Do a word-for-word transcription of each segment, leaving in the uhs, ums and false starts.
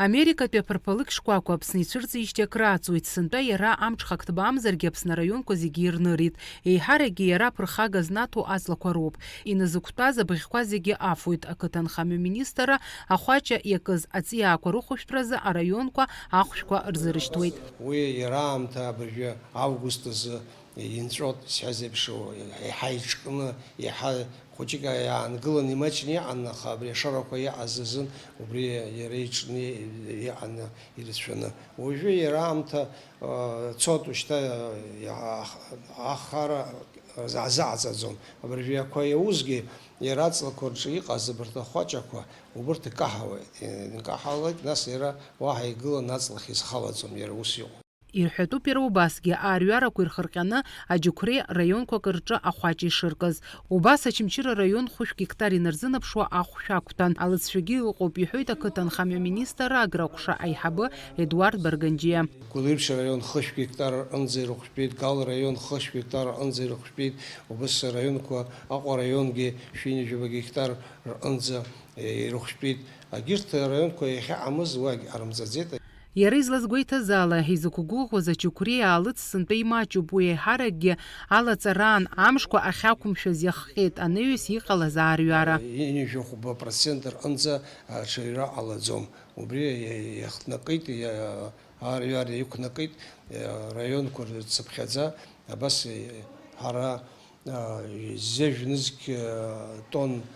Америкатәи аԥырԥалыкь шкәакәа Аԥсны ицәырҵижьҭеи акрааҵуеит, сынтәа иара амҽхак ҭбаамзаргьы Аԥсны араионқәа зегьы ирнырит. Еиҳаракгьы иара аԥырхага знаҭо аҵлақәа роуп. Иназықәтәаз абыӷьқәа зегьы афоит. Ақыҭанхамҩа министрра ахәаҷа иакыз аҵиаақәа рыхәышәтәразы араионқәа ахәшәқәа рзырышьҭуеит. Уи иара аамҭа абыржәы август азы инҵәот, сҳәаз еиԥш, еиҳа иҿкны, еиҳа хәыҷык иаангыланы имаҷны иҟан, аха абри ашарақәа иҟаз азын убри иара иҿкны иҟан ирацәаны. Уажәы иара аамҭа, э, цот, шьҭа, э, ах-, ахара азаҟаҵаӡом. Абыржәы ақәа иаузгьы, иара аҵлақәа рҿы иҟаз абарҭ ахәаҷақәа, убырҭ икаҳауеит. Инкаҳалак, нас иара уаҳа игыланы аҵлахь изхалаӡом, иара ус иҟоуп. Ирҳәатәуп иара убасгьы, аарҩарақәа ирхырҟьаны аџьықәреи раионқәак рҿы ахәаҷ ишыркыз. Убас Очамчыра раион хәышә гектар инарзынаԥшуа ахәшә ақәҭәан. Алыҵшәагьы ыҟоуп, иҳәоит ақыҭанхамҩа министрра агракәша аиҳабы Едуард Барганџьиа. Гәылрыԥшь араион хышә гектар рҟынӡа ирыхәшәтәит, Гал раион хышә гектар рҟынӡа ирыхәшәтәит, убас араионқәа, Аҟәа раионгьы шәи ҩажәаба гектар рҟынӡа, е, ирыхәшәтәит. Егьырҭ араионқәа иахьыҟамыз уагь арымҵаӡеит. Иара излазгәеиҭаз ала, изықәгәыӷуаз аџьықәреи аалыҵ сынтәа имаҷуп, уи еиҳаракгьы алаҵараан амшқәа ахьақәымшәаз иахҟьеит, анаҩс иҟалаз аарҩара. Ҩажәа хәба процент рҟынӡа аҽаҩра ҟалаӡом. Убри иахҭнакит, иа-, аарҩара иқәнакит, иа-, раионқәа рцыԥхьаӡа, абас, иа-, ҳара, а, зежә нызқь, а, тонн, а,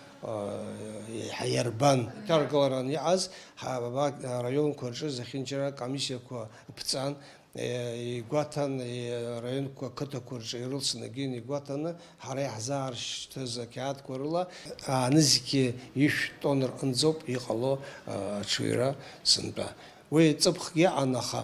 иҳаирбан. Иҭаргаларан иҟаз, ҳа-, ҳа-, араионқәа рҿы зехьынџьара комиссиақәа ԥҵан, е, игәаҭан, е, араионқәа, ақыҭақәа рҿы ирылсны акгьы игәаҭаны, ҳара иаҳзааршьҭыз ақьаадқәа рыла, а, нызқьи ишә тонн рҟынӡоуп иҟало, а, аҽаҩра сынтәа. Уи ҵыԥхгьы аҟан, аха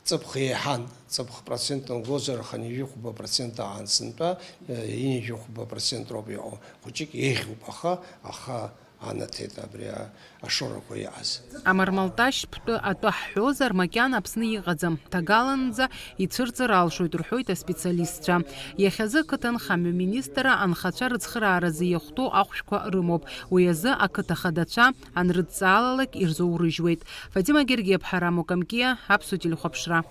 ҵыԥх еиҳан, ҵыԥх процент мгозар, аха ҩажәи хәба процент аҟан сынтәа, э, ҩажәи хәба процент роуп иҟоу. Хәыҷык еиӷьуп, аха, аха анаҭеит абри а-, ашорақәа иҟаз. Амармалташь ԥтәы атәы ҳҳәозар, макьана Аԥсны иҟаӡам. Ҭагаланӡа ицәырҵыр алшоит, рҳәоит аспециалистцәа. Иахьазы ақыҭанхамҩа министрра анхацәа рыцхырааразы иахәҭоу ахәшәқәа рымоуп. Уи азы ақыҭа хадацәа анрыдҵаалалак ирзоурыжьуеит. Фатима Гергиаԥҳа, Рамо Камкиа, Аԥсуа телехәаԥшра.